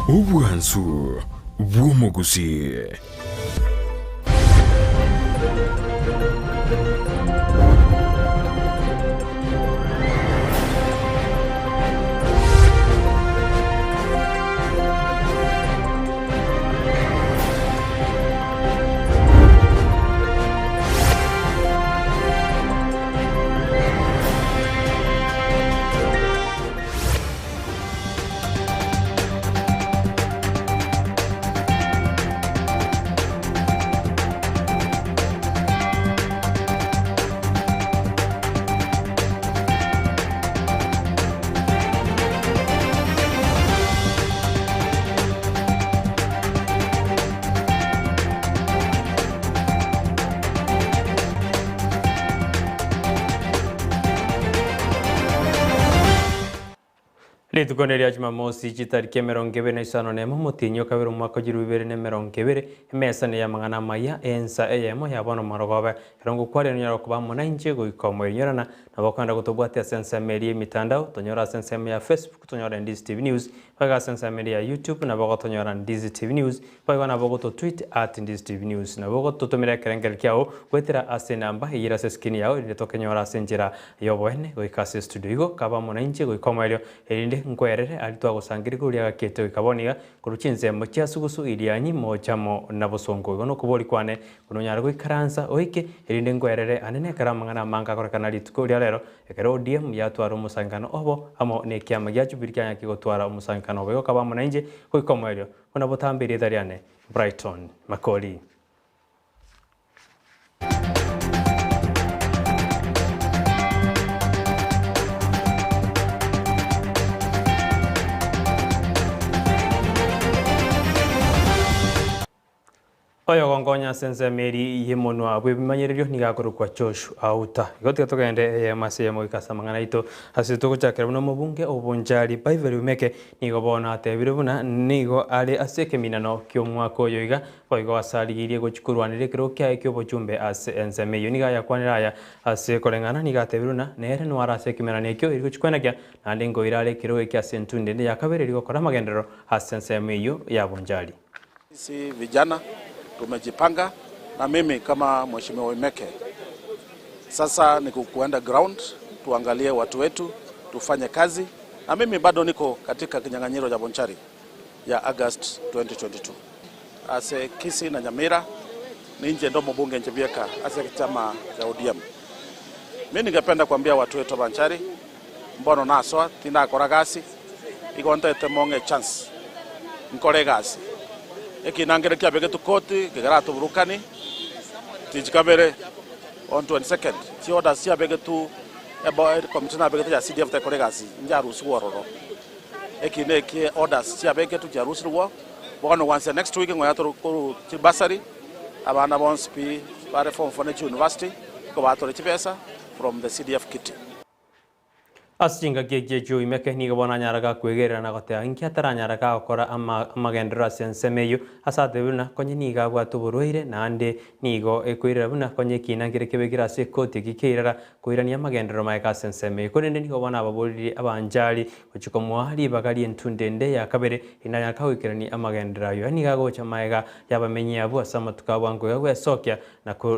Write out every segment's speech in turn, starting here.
Obwansu bw'omogusii. Rituko neria Jumamosi, chitariki emerongo ebere na isano nemo, omotienyi o kabere omwaka o chilifu ibere na emerongo ebere, emesa ney'amang'ana amaya, ensa eyemo ya bono morogobe. Ekero ngokwaria nonyare koba amo nainche goika omoerio. Nyorana, nabo okogenda gotobwatia ase ensemo eria y'emitandao, tonyore ase ensemo ya Facebook, tonyore Ndizi TV News, boigo ase ensemo eria ya YouTube nabo ogotonyora Ndizi TV News, Boigo nabo ogototweet at Ndizi TV News. Nabo ogototomera ekerengererio kiao goetera ase enamba eyio ere ase escreen yao erinde tokenyora ase enchera y'oboene goika ase estudio. Igo kaba amo nainche goika omoerio erinde nkwerere aria twagosangereria korwa riagakete goika bono iga korwa chinsemo chia sugusu, irianyi, moocha amo na bosongo. Igo nokobori kwane buna onyare goikaransa oike erinde nkwerere ande nekero amang'ana amange akorekana rituko ria rero ekero ODM yatwara omosangererekano obo amo nekiama gia Jubilee kianyare gotwara omosangererekano obo. Igo kaba amo nainche goika omoerio. Buna botambe erieta riane Brighton Makori. Oyogonkonya ase ensemo eria y'emonwa bw'ebimanyererio nigo akorokwa Joshua Auta. Igo tiga togende eyemo ase eyemo goika ase amang'ana aito ase togochakera buna omobunge o Bonchari Pavel Umeke Nigo bono atebire buna nigo are ase ekeminano ki'omwaka oyo iga, boigo ase arigirie gochia korwanera ekerogo kiaye ki'obochumbe ase ensemo eyio. Nigo ayakwanire aya ase koreng'ana, nigo atebire buna nere noare ase ekeminano ekio erio gochia kwenakia, naende nkoira are ekerogo ekio ase entundo ende ya kabere erio gokora amagenderero ase ensemo eyio ya Bonchari. Sisi vijana tumejipanga na mimi kama mheshimiwa Oimeke sasa ni kuenda ground tuangalie watu wetu tufanye kazi na mimi bado niko katika kinyang'anyiro cha Bonchari ya August 2022 ase Kisii na Nyamira ninche ndo mubunge nche bieka ase chama cha ODM. Mi ningependa kuambia watu wetu wa Bonchari mbono nasoa tindakora gasi igo ntaete mong'e chance nkore egasi ekina nkere kiabegetwe koti kegeratoburukani tichikabere on 22nd chiorders chiabegetwe ebo committee nabegete ya CDF tekora egasi njarusigwe ororo ekina eki orders chiabegetwe chiarusirwe bono gwansia next week ngoya tore koru chibursary abana bonsi pi bare form four ne chiuniversity nkobatore chibesa from the CDF kitty. Ase chingaki echi echio Oimeke nigo bono anyaraga kwegerera na goteba inki ataranyara gakora amagenderero ase ensemo eyio, ase atebire buna konye nigo abwate oborwaire naende nigo ekoirera buna konye ekiina nkere kebekire ase ekoti eki keirara koirania amagenderero magega ase ensemo eyio. Korende nigo bono ababoririe abanchari gochia komoa ribaga ri'entunde ende ya kabere erinde anyare kagoikerania amagenderero ayio. Nigo agocha magega y'abamenyi abwo ase amatuko a bwango iga gwesokia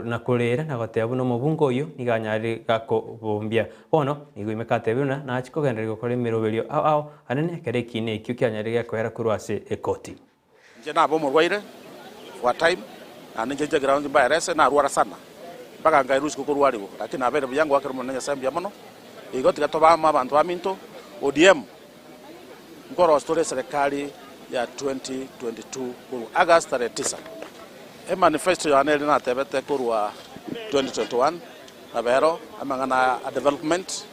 na koreera na goteba buna omobunga oyio nigo anyarire gakobombia. Bono nigo ime katebire buna nachie kogendereria gokora emeroberio ao ao anene ekero ekiina ekio kianyarire gekoera korwa ase ekoti. Inche nabe omorwaire for a time, naende inche nchegera onsi mbaerese, narwara sana, mpaka nkairwa isiko korwarigwa, lakini nabeire buya ngoakera Omonene Nyasae mbuya mono. Igo tiga tobe amo abanto baminto, ODM nkorosia tore eserekari ya 2022 korwa August tarehe tisa. Emanifesto yane eria natebete korwa 2021 nabero amang'ana a development,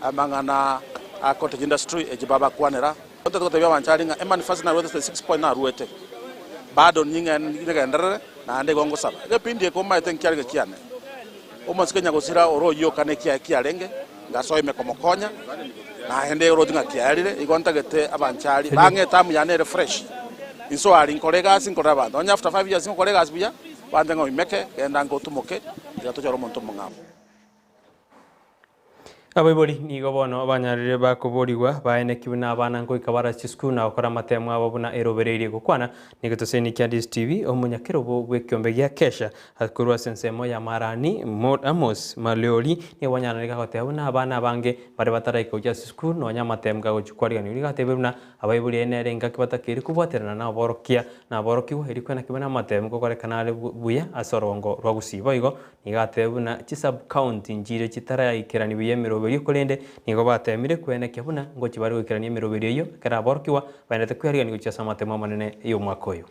amang'ana a cottage industry echi babakwanera. Ntotete gotebia abanchari ng'a emanifesto naruete ase six point naruete bado ning'enderere naende igo ngosaba. Egepindi eke omaete nkiarenge kiane, omosike nyagosira ore oyio okane ekiaye kiarenge, ngasoa ime komokonya, naende oroche ng'a kiaerire, igo ntagete abanchari bang'e etamu yane ere fresh, insoe aria nkore egasi nkorere abanto. Onye after five years ngokora egasi buya, bante ng'a oimeke, genda ange otumoke, tiga tochore omonto omong'ao. Abaibori nigo bono banyarire bakoborigwa baeneki buna abana nkoika bare ase chisukuru na gokora amatemo abo buna erobereirie gokwana negetoseni kia DSTV omonyakerobo bw'ekiombe gia Kesha korwa ase ensemo ya Marani Amos Maliori nigo banyaranire gagoteba buna abana abange bare bataraika gochia ase chisukuru nonya amatemo gagochia kwariganiwa. Nigo agatebia buna abaibori aye nere engaki batakeire kobwaterana na oborokia na aborokigwa erio kwenaki buna amatemo ngokorekana are buya ase orongo rwa Gusii. Boigo Nigo atebe buna chisub-county nchire chitaraikerani buya emeroberio korende nigo bateemire kwenekia buna ngochia bare goikerania emeroberio eyio ekero aborokigwa baendete kwearigania gochia ase amatemo amanene y'omwaka oyo.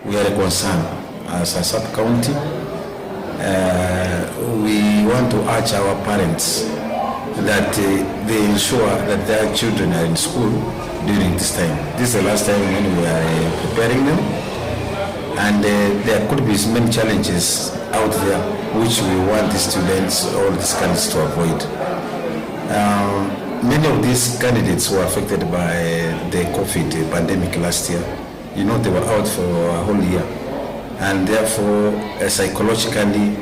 We are concerned as a sub county, we want to urge our parents that they ensure that their children are in school during this time. This is the last time when we are preparing them and there could be many challenges out there which we want the students or these candidates to avoid. Many of these candidates were affected by the COVID pandemic last year. You know they were out for a whole year and therefore psychologically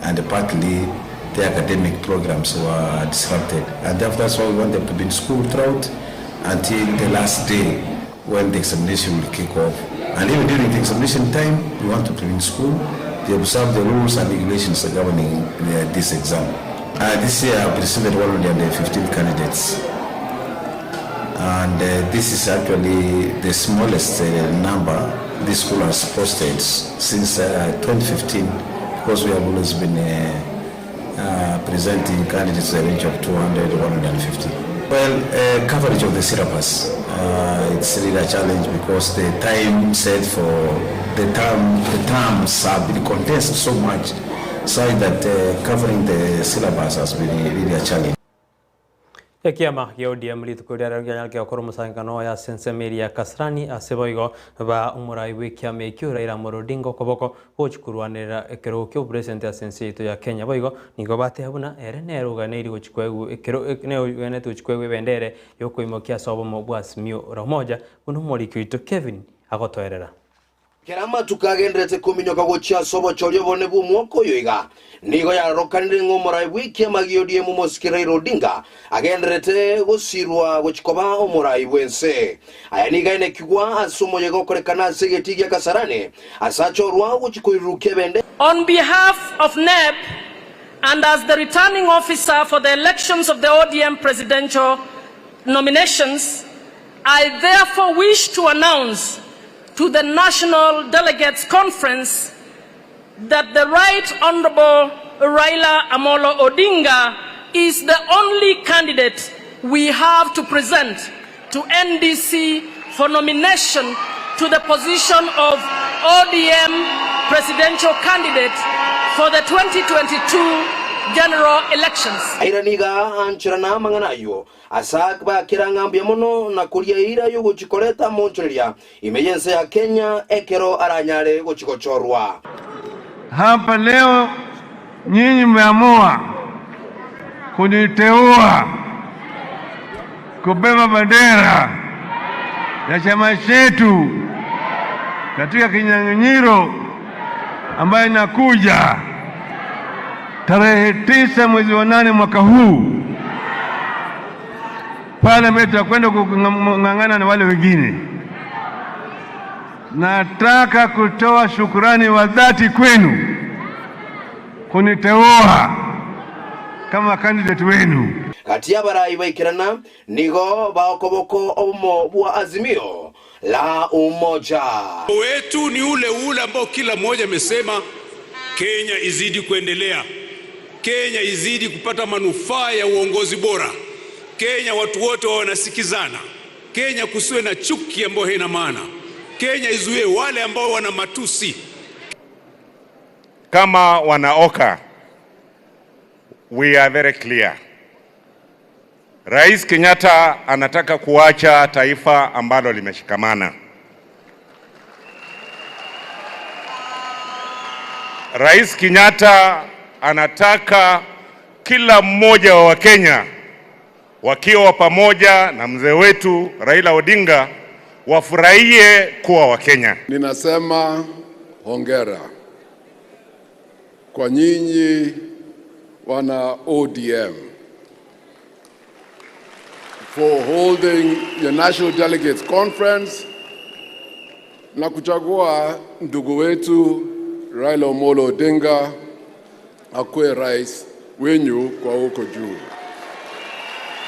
and partly the academic programs were disrupted and therefore that's why we want them to be in school throughout until the last day when the examination will kick off. And even during the examination time, we want them to be in school, they observe the rules and regulations governing this exam. This year I presented 115 candidates and this is actually the smallest number this school has posted since 2015 because we have always been presenting candidates a range of 200 to 150. Well, coverage of the syllabus, it's really a challenge because the time set for the term, the terms have been condensed so much, so that covering the syllabus has been really a challenge. Ekiama gia ODM rituko riarero nkianyareke gokora omosangererekano oye ase ensemo eria ya Kasarani ase boigo ba omorai bw'ekiama ekio Raila Amolo Odinga okoboko gochia korwanerera ekerogo ki'obopresident ase ense yaito ya Kenya. Boigo nigo bateba buna ere nere oganeiri gochia koegwa ekero nere oganetie gochia koegwa ebendera yokoimokia ase obomo bwa Azimio la Umoja buna omoriki oito Kevin agotoerera. Kera amatuko agenderete kominyoka gochia ase obochori obonene bw'omwaka oyo iga, nigo yarokanire ng'a omorai bw'ekiama gi'ODM Omosike Raila Odinga agenderete gosirwa gochia koba omorai bw'ense. Aya nigo aenekigwa ase omoyega okorekana ase egetii gia Kasarani ase achorwa gochia koirurukia ebendera. On behalf of NEB and as the returning officer for the elections of the ODM presidential nominations, I therefore wish to announce to the National Delegates Conference that the Right Honourable Raila Amolo Odinga is the only candidate we have to present to NDC for nomination to the position of ODM presidential candidate for the 2022 general elections. Aira nigo aancherana amang'ana ayio, Ase bakera ng'a mbuya mono na koria eira y'ogochia koreta amoonchoreria ime y'ense ya Kenya ekero aranyare gochia gochorwa. Hapa leo nyinyi mmeamua kuniteua kubeba bendera ya chama chetu katika kinyang'anyiro ambayo inakuja tarehe 9 mwezi wa 8 mwaka huu, pale ambaye tutakwenda kung'ang'ana na wale wengine. Nataka kutoa shukurani wa dhati kwenu kuniteua kama candidate wenu. Gati y'abarai baikerana nigo baokoboko obomo bwa Azimio la Umoja. Wetu ni ule ule ambao kila mmoja amesema Kenya izidi kuendelea, Kenya izidi kupata manufaa ya uongozi bora, Kenya watu wote wawe wanasikizana, Kenya kusiwe na chuki ambayo haina maana, Kenya izuie wale ambao wana matusi. Kama wanaoka, we are very clear. Rais Kenyatta anataka kuacha taifa ambalo limeshikamana. Rais Kenyatta anataka kila mmoja wa Wakenya wakiwa pamoja na mzee wetu Raila Odinga wafurahie kuwa Wakenya. Ninasema hongera kwa nyinyi wana ODM. for holding your National Delegates Conference na kuchagua ndugu wetu Raila Amolo Odinga akuwe rais wenyu kwa huko juu.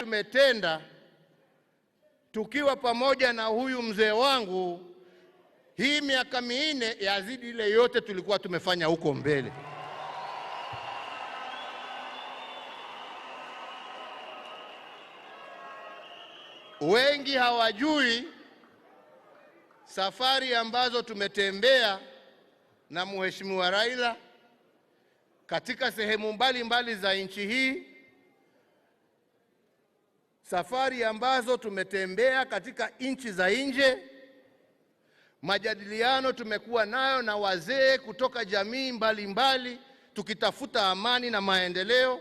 Tumetenda tukiwa pamoja na huyu mzee wangu, hii miaka minne yazidi ile yote tulikuwa tumefanya huko mbele. Wengi hawajui safari ambazo tumetembea na Mheshimiwa Raila katika sehemu mbalimbali za nchi hii, safari ambazo tumetembea katika nchi za nje, majadiliano tumekuwa nayo na wazee kutoka jamii mbalimbali mbali, tukitafuta amani na maendeleo.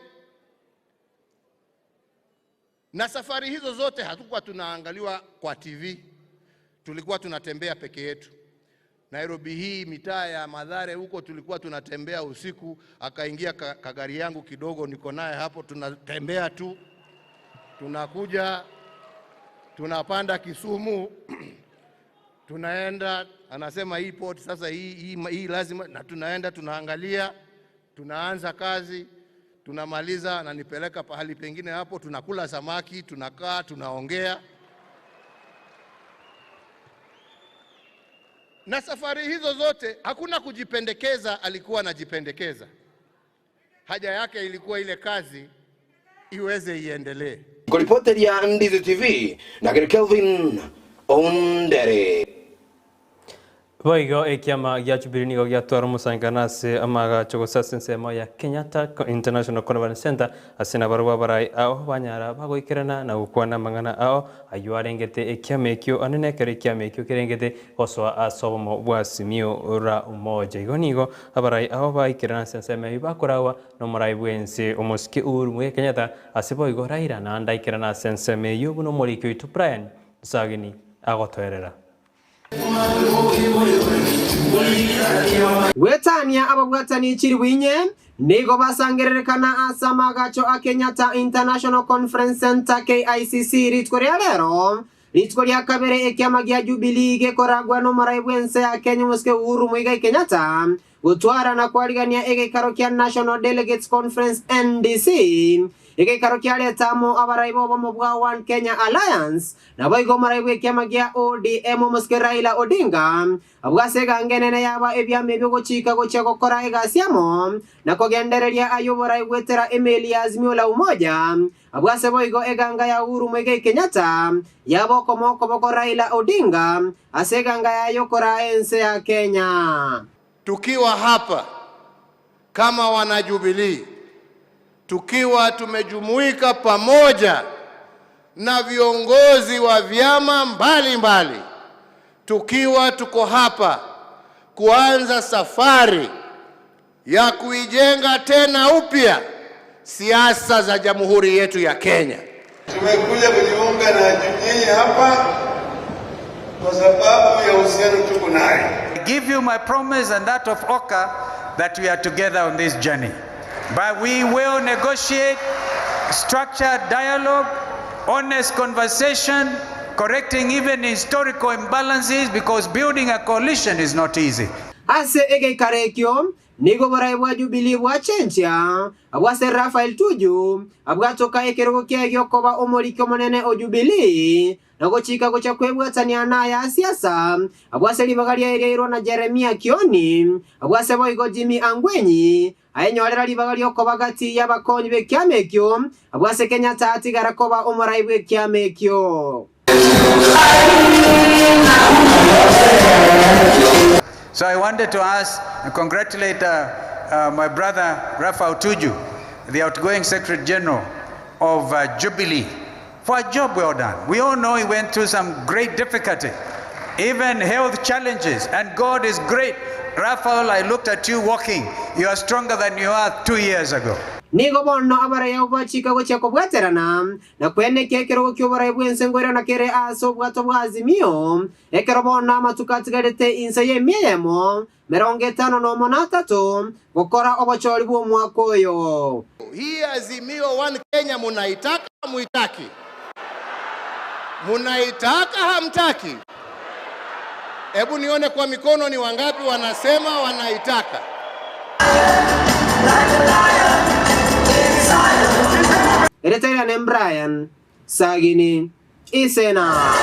Na safari hizo zote hatukuwa tunaangaliwa kwa TV, tulikuwa tunatembea peke yetu. Nairobi hii mitaa ya Mathare huko tulikuwa tunatembea usiku, akaingia kagari yangu kidogo niko naye hapo, tunatembea tu, tunakuja tunapanda Kisumu tunaenda, anasema hii port sasa hii, hii, hii lazima, na tunaenda tunaangalia, tunaanza kazi, tunamaliza, ananipeleka pahali pengine hapo, tunakula samaki, tunakaa, tunaongea. Na safari hizo zote hakuna kujipendekeza, alikuwa anajipendekeza. Haja yake ilikuwa ile kazi iweze iendelee. Kuripoteria Ndizi TV na Kelvin Ondere. Boigo ekiama gia Jubilee nigo giatwara omosankano ase amagacho gose ase ensemo ya Kenyatta International Conference Center ase nabarobwo abarai ao banyara bagoikerana na gokwana amang'ana ao aywo arengete ekiama ekio anene ekero ekiama ekio kerengete gosoa ase obomo bwa Azimio la Umoja. Igo nigo abarai ao baikerana ase ensemo eywo bakoragwa na omorai bwa ense omosike Uhuru Muigai Kenyatta ase boigo Raila naende aikerana ase ensemo eywo buna omoriki oito Brian Sagini agotoerera. Gwetania ababwatani chilifu inye nigo basangererekana ase amagacho a Kenyatta International Conference Centre KICC rituko ria rero rituko ria kabere ekiama gia Jubilee gekoragwa n'omorai bw'ense ya Kenya omosike Uhuru Muigai Kenyatta gotwara na kwarigania egeikaro kia National Delegates Conference NDC egeikaro kiaretamo abarai bobomo bwa One Kenya Alliance nabo igo omorai bwa ekiama gia ODM omosike Raila Odinga abwase eganga enene yaba ebiama ebio gochika gochia gokora egasi amo na kogendereria ayo oborai gwetera emeli ya Azimio la Umoja abwase boigo eganga ya Uhuru Muigai Kenyatta yaba okomo okoboko Raila Odinga ase eganga yayo kora ense ya Kenya. Tukiwa hapa kama wanajubilii, tukiwa tumejumuika pamoja na viongozi wa vyama mbalimbali, tukiwa tuko hapa kuanza safari ya kuijenga tena upya siasa za jamhuri yetu ya Kenya. Tumekuja kujiunga na nyinyi hapa kwa sababu ya uhusiano tuko naye. I give you my promise and that of OCA that we are together on this journey. But we will negotiate structured dialogue, honest conversation, correcting even historical imbalances, because building a coalition is not easy. Ase egeikaro ekio nigo borai bwa Jubilee bwachenchia abwase Rafael Tuju abwatoka ekerogo kiaye giokoba omoriki omonene o Jubilee na gochika gocha kwebwatania naya siasa abwase ribaga riaereirwo na Jeremia Kioni abwase boigo Jimmy Angwenyi aenyorera ribaga riokoba gati y'abakonyi b'ekiama ekio abwase Kenyatta atigara koba omorai bw'ekiama ekio. So I wanted to ask and congratulate my brother Raphael Tuju, the outgoing Secretary General of Jubilee, for a job well done. We all know he went through some great difficulty, even health challenges, and God is great. Raphael, I looked at you walking. You are stronger than you are 2 years ago. Nigo bono abaraya bachika gochia kobwaterana na kwenekia ekerogo kia oborai bwa ense ngoira na kere ase obwato bwa Azimio ekero bono amatuko atigarete inse ya emia eyemo mirongo etano na omo na atato gokora obochori bwa omwaka oyo. Hii Azimio One Kenya munaitaka muitaki? Munaitaka hamtaki? Hebu nione kwa mikono ni wangapi wanasema wanaitaka. Erieta riane Brian Sagini Isena.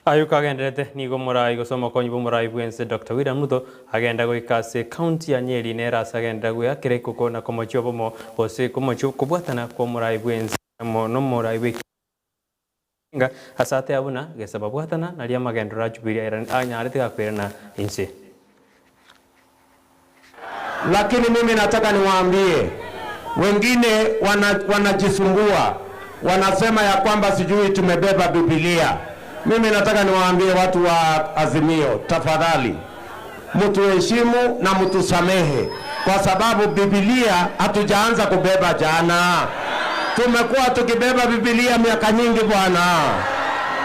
Ayio kagenderete, nigo omorai gose omokonyi bw'omorai bw'ense Doctor William Ruto agenda goika ase ekaunti ya Nyeri nere ase agenderera gweakera ekoko na komochia obomo gose komochia okobwatana kw'omorai bw'ense amo nomorai bw'ekiagera ase ateba buna gesa babwatana nario amagenderero a Jubilee anyarete gakoirana inse. Lakini mimi nataka niwaambie wengine wanajisumbua, wanasema ya kwamba sijui tumebeba Biblia. Mimi nataka niwaambie watu wa Azimio, tafadhali mtuheshimu na mtusamehe, kwa sababu Biblia hatujaanza kubeba jana. Tumekuwa tukibeba Biblia miaka nyingi bwana.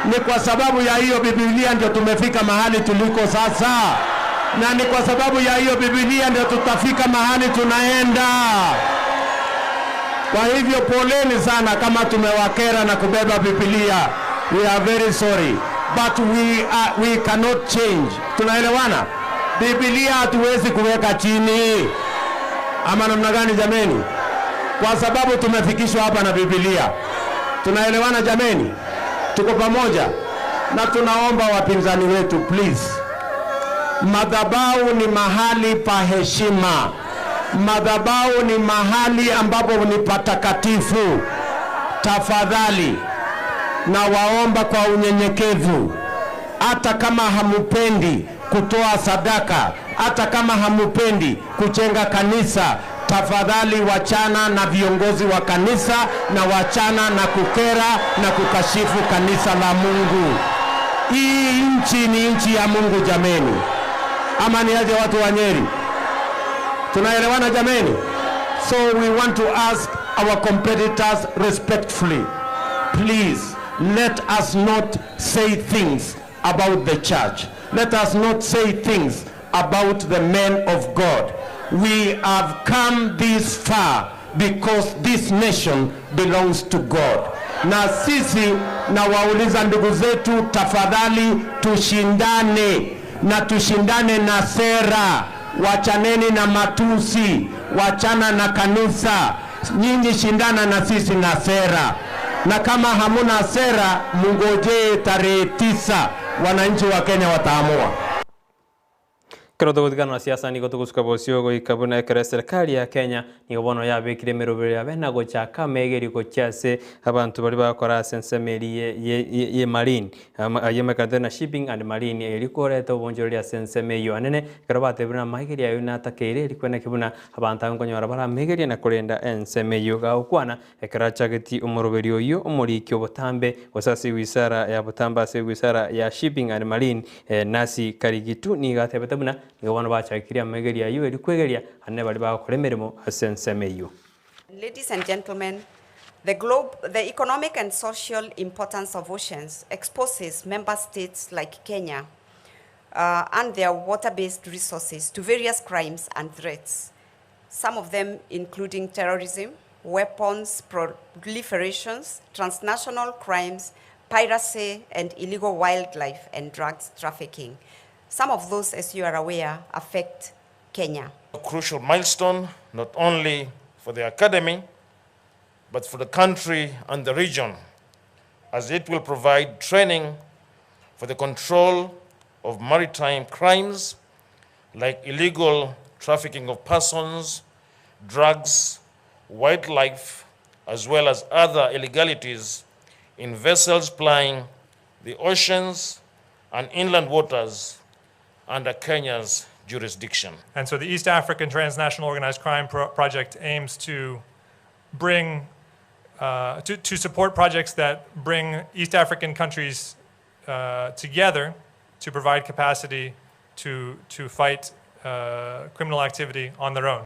Ni kwa sababu ya hiyo Biblia ndio tumefika mahali tuliko sasa, na ni kwa sababu ya hiyo Biblia ndio tutafika mahali tunaenda. Kwa hivyo poleni sana kama tumewakera na kubeba Biblia. We are very sorry but we cannot change. Tunaelewana? Biblia hatuwezi kuweka chini, ama namna gani jameni? Kwa sababu tumefikishwa hapa na Biblia. Tunaelewana jameni? Tuko pamoja, na tunaomba wapinzani wetu please, madhabahu ni mahali pa heshima. Madhabahu ni mahali ambapo ni patakatifu. Tafadhali na waomba kwa unyenyekevu, hata kama hamupendi kutoa sadaka, hata kama hamupendi kujenga kanisa, tafadhali wachana na viongozi wa kanisa na wachana na kukera na kukashifu kanisa la Mungu. Hii nchi ni nchi ya Mungu jameni, ama ni aje watu wa Nyeri? Tunaelewana jameni? So we want to ask our competitors respectfully, please let us not say things about the church. Let us not say things about the men of God. We have come this far because this nation belongs to God. Na sisi nawauliza ndugu zetu, tafadhali tushindane na tushindane na sera. Wachaneni na matusi, wachana na kanisa. Nyinyi shindana na sisi na sera, na kama hamuna sera, mungojee tarehe 9, wananchi wa Kenya wataamua. Ekero togotigana na siasa nigo togosuka bosio goika buna ekero eserikali ya Kenya nigo bono yabekire emerobero yabe na gochaka amaigerio gochia ase abanto baria bagokora ase ensemo eria ye marine ayio amaekanete na shipping and marine erio koreta obonchoreria ase ensemo eyio anene ekero batebire amaigerio ayio natakeire erio kweneki buna abanto abwo nkonyora bare amaigerio na korenda ensemo eyio. Gagokwana Ekero achagetie omoroberio oyio omoriki obotambe, gose ase ewizara ya botambe ase ewizara ya Shipping and Marine, Nancy Karigithu nigo atebete buna nigo bono bachakirie amaigerio ayio erio kwegeria ande baria bagokora emeremo ase ensemo eyio. Ladies and gentlemen, the globe, the economic and social importance of oceans exposes member states like Kenya uh, and their water-based resources to various crimes and threats, some of them including terrorism, weapons proliferations, transnational crimes, piracy, and illegal wildlife and drugs trafficking. Some of those, as you are aware, affect Kenya. A crucial milestone, not only for the academy, but for the country and the region, as it will provide training for the control of maritime crimes like illegal trafficking of persons, drugs, wildlife, as well as other illegalities in vessels plying the oceans and inland waters under Kenya's jurisdiction. And so the East African Transnational Organized Crime Project aims to bring, to support projects that bring East African countries together to provide capacity to fight criminal activity on their own.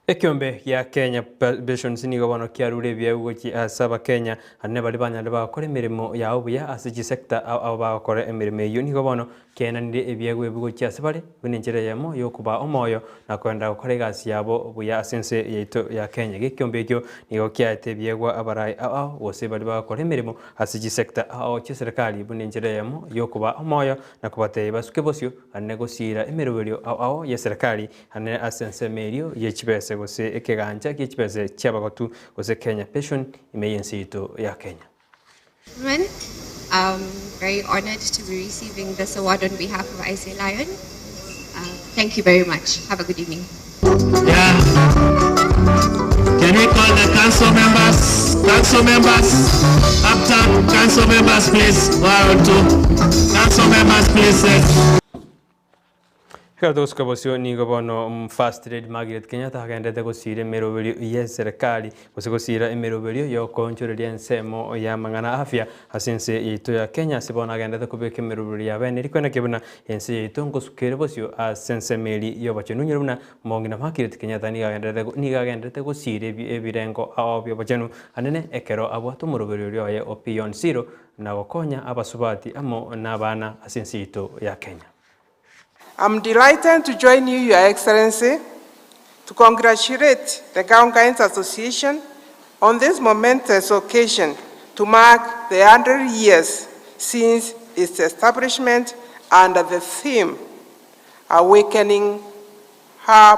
Ekeombe gia Kenya Pensions nigo bono kiarure ebiegwa gochia ase abakenya anene baria banyarire bagokora emeremo yabo buya ase chisector ao ao bagokora emeremo eyio nigo bono kiaenanire ebiegwa ebi gochia ase bare buna enchera eyemo yokobaa omoyo na koenda gokora egasi yabo buya ase ense yaito ya Kenya. Gekeombe ekio nigo kiaete ebiegwa abarai ao ao gose baria bagokora emeremo ase chisector ao ao chieserekari buna enchera eyemo yokobaa omoyo na kobatebia basuke bosio anene gosiira emeroberio ao ao yeserekari Ane ase ensemo erio ye chibese gose ekegancha gie chibese chi'abagotu gose Kenya Pension ime y'ense yaito ya Kenya. Gentlemen, I'm very honored to be receiving this award on behalf of ICEA Lion. Thank you very much. Have a good evening. Yeah. Can we call the council members? Council members, uptown council members, please. One or two. Council members, please. Yes. Ekero togosuka bosio nigo bono First Lady Margaret Kenyatta agenderete gosiira emeroberio y'eserekari gose gosiira emeroberio y'okoonchoreria ensemo y'amang'ana a afya ase ense yaito ya Kenya ase bono agenderete kobeka emeroberio ya bene rikwene buna ense yaito ngosuka ere bosio ase ensemo eri y'obochenu onyore buna omong'ina Margaret Kenyatta nigo agenderete nigo agenderete gosiira ebirengo ao bi'obochenu anene ekero abwate omoroberio oria oye o Beyond Zero na gokonya abasubati amo nabana ase ense yaito ya Kenya. I'm delighted to join you, Your Excellency, to congratulate the Girl Guides Association on this momentous occasion to mark the 100 years since its establishment under the theme, Awakening Her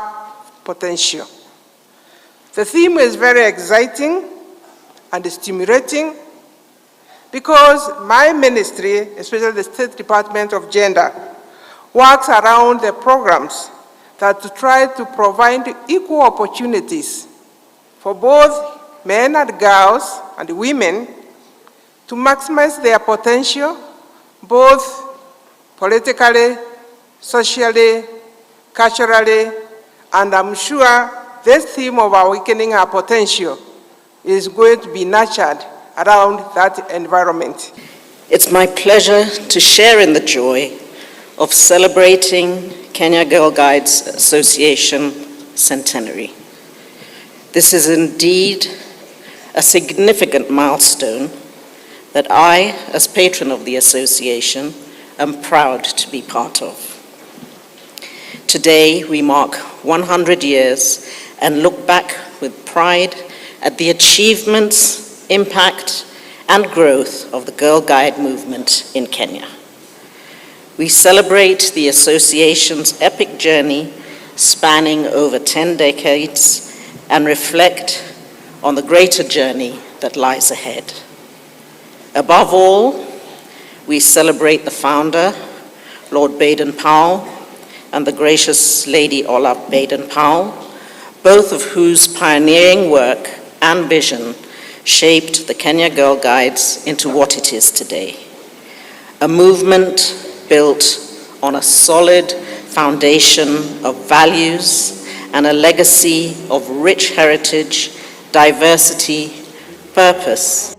Potential. The theme is very exciting and stimulating because my ministry, especially the State Department of Gender, works around the programs that try to provide equal opportunities for both men and girls and women to maximize their potential, both politically, socially, culturally, and I'm sure this theme of awakening our potential is going to be nurtured around that environment. It's my pleasure to share in the joy of celebrating Kenya Girl Guides Association centenary. This is indeed a significant milestone that I, as patron of the association, am proud to be part of. Today, we mark 100 years and look back with pride at the achievements, impact, and growth of the Girl Guide movement in Kenya. We celebrate the association's epic journey spanning over 10 decades and reflect on the greater journey that lies ahead. Above all, we celebrate the founder, Lord Baden-Powell, and the gracious Lady Olave Baden-Powell, both of whose pioneering work and vision shaped the Kenya Girl Guides into what it is today. A movement built on a solid foundation of values and a legacy of rich heritage, diversity, purpose.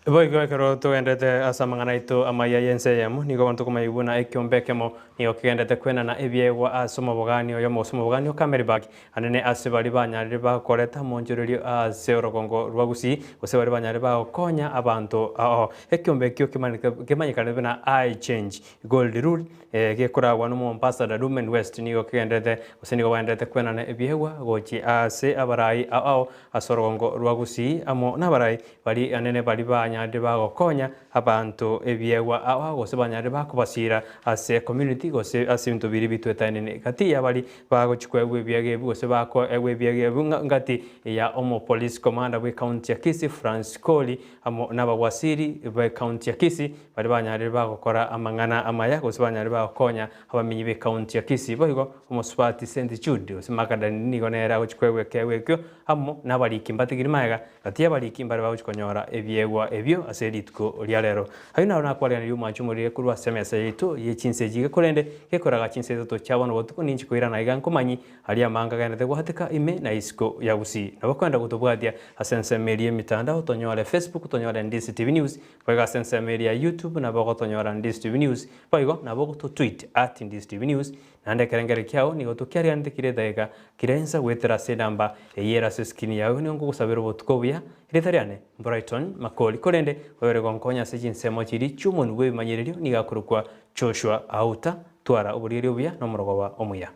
Boigo ekero togenderete ase amang'ana aito amaya y'ense eyemo, nigo bono tokomanya buna ekiombe ekemo nigo kegenderete kwenana ebiegwa ase omobogani oyomo gose omobogani o Kameribag, anene ase baria banyarire bakoreta omonchorerio ase orogongo rwa Gusii, gose baria banyarire bagokonya abanto ao. Ekiombe ekio kemanyekanete buna I Change Gold Rule, gekoragwa n'Omoambassador Lumen West nigo kegenderete gose nigo bagenderete kwenana ebiegwa gochia ase abarai ao ao ase orogongo rwa Gusii amo nabarai baria anene baria banyarire bagokonya abanto ebiegwa ao ao gose banyarire bakobasira ase ecommunity gose ase ebinto biria bitwetaenene gati ya baria bagochia koegwa ebiegwa ebi gose bakoegwa ebiegwa ebi ng'a ngati ya omopolice commander bwe county ya Kisii Francis Koli amo nabawaziri be county ya Kisii baria banyarire bagokora amang'ana amaya gose banyarire bagokonya abamenyi be county ya Kisii boigo omosubati St Jude gose Magdalene nigo nere agochia koegwa ekeegwa ekio amo nabariki mbatigiri magega gati yabariki mbare bagochia konyora ebiegwa ebio. ebio ase rituko ria rero. Ayio naro nakwareganirie omwancho omorire korwa ase emesa yaito ye chinsa echi iga korende gekoraga chinsa isato chia bono botuko ninche koirana iga nkomanyi aria amanga agenderete goateka ime na isiko ya Gusii. Nabo kwenda gotobwatia ase ensemo eria y'emitandao tonyore Facebook tonyore Ndisi TV News boigo ase ensemo eria ya YouTube nabo ogotonyora Ndisi TV News boigo nabo ogototweet at Ndisi TV News Naende ekerengererio kiao nigo tokiariganete kire edageka kire ensa goetera ase enamba eyio ere ase eskrini yao nigo nkogosabera obotuko obuya, erieta riane Brighton Makori korende oyore gonkonya ase chinsemo chiria chi'omonwa bw'ebimanyererio nigo akorokwa Joshua Auta, twara oborieria obuya na omorogoba omuya.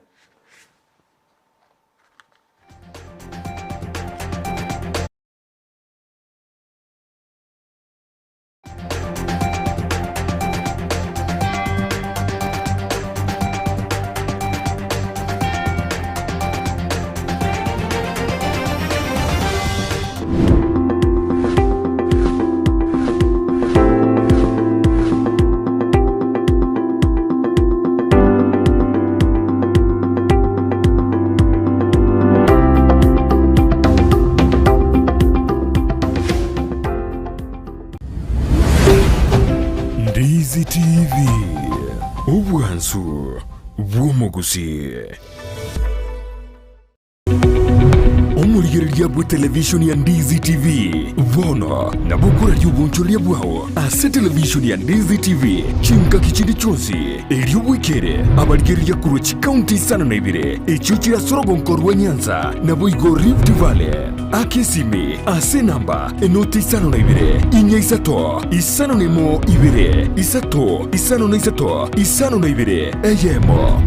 Ndizi TV, obwansu bw'omogusii. Omorigereria bw'etelevishoni ya Ndizi TV bono nabo okoraria obonchoreria bwao ase televishoni ya Ndizi TV chingaki chinde chionsi erio bwekere abarigereria korwa chikaunti isano na ibere echio chire ase orogonko rwa Nyanza naboigo Rift Valley. Aka esimi ase enamba enoti 52 4 5 01 2 3 5 52 1.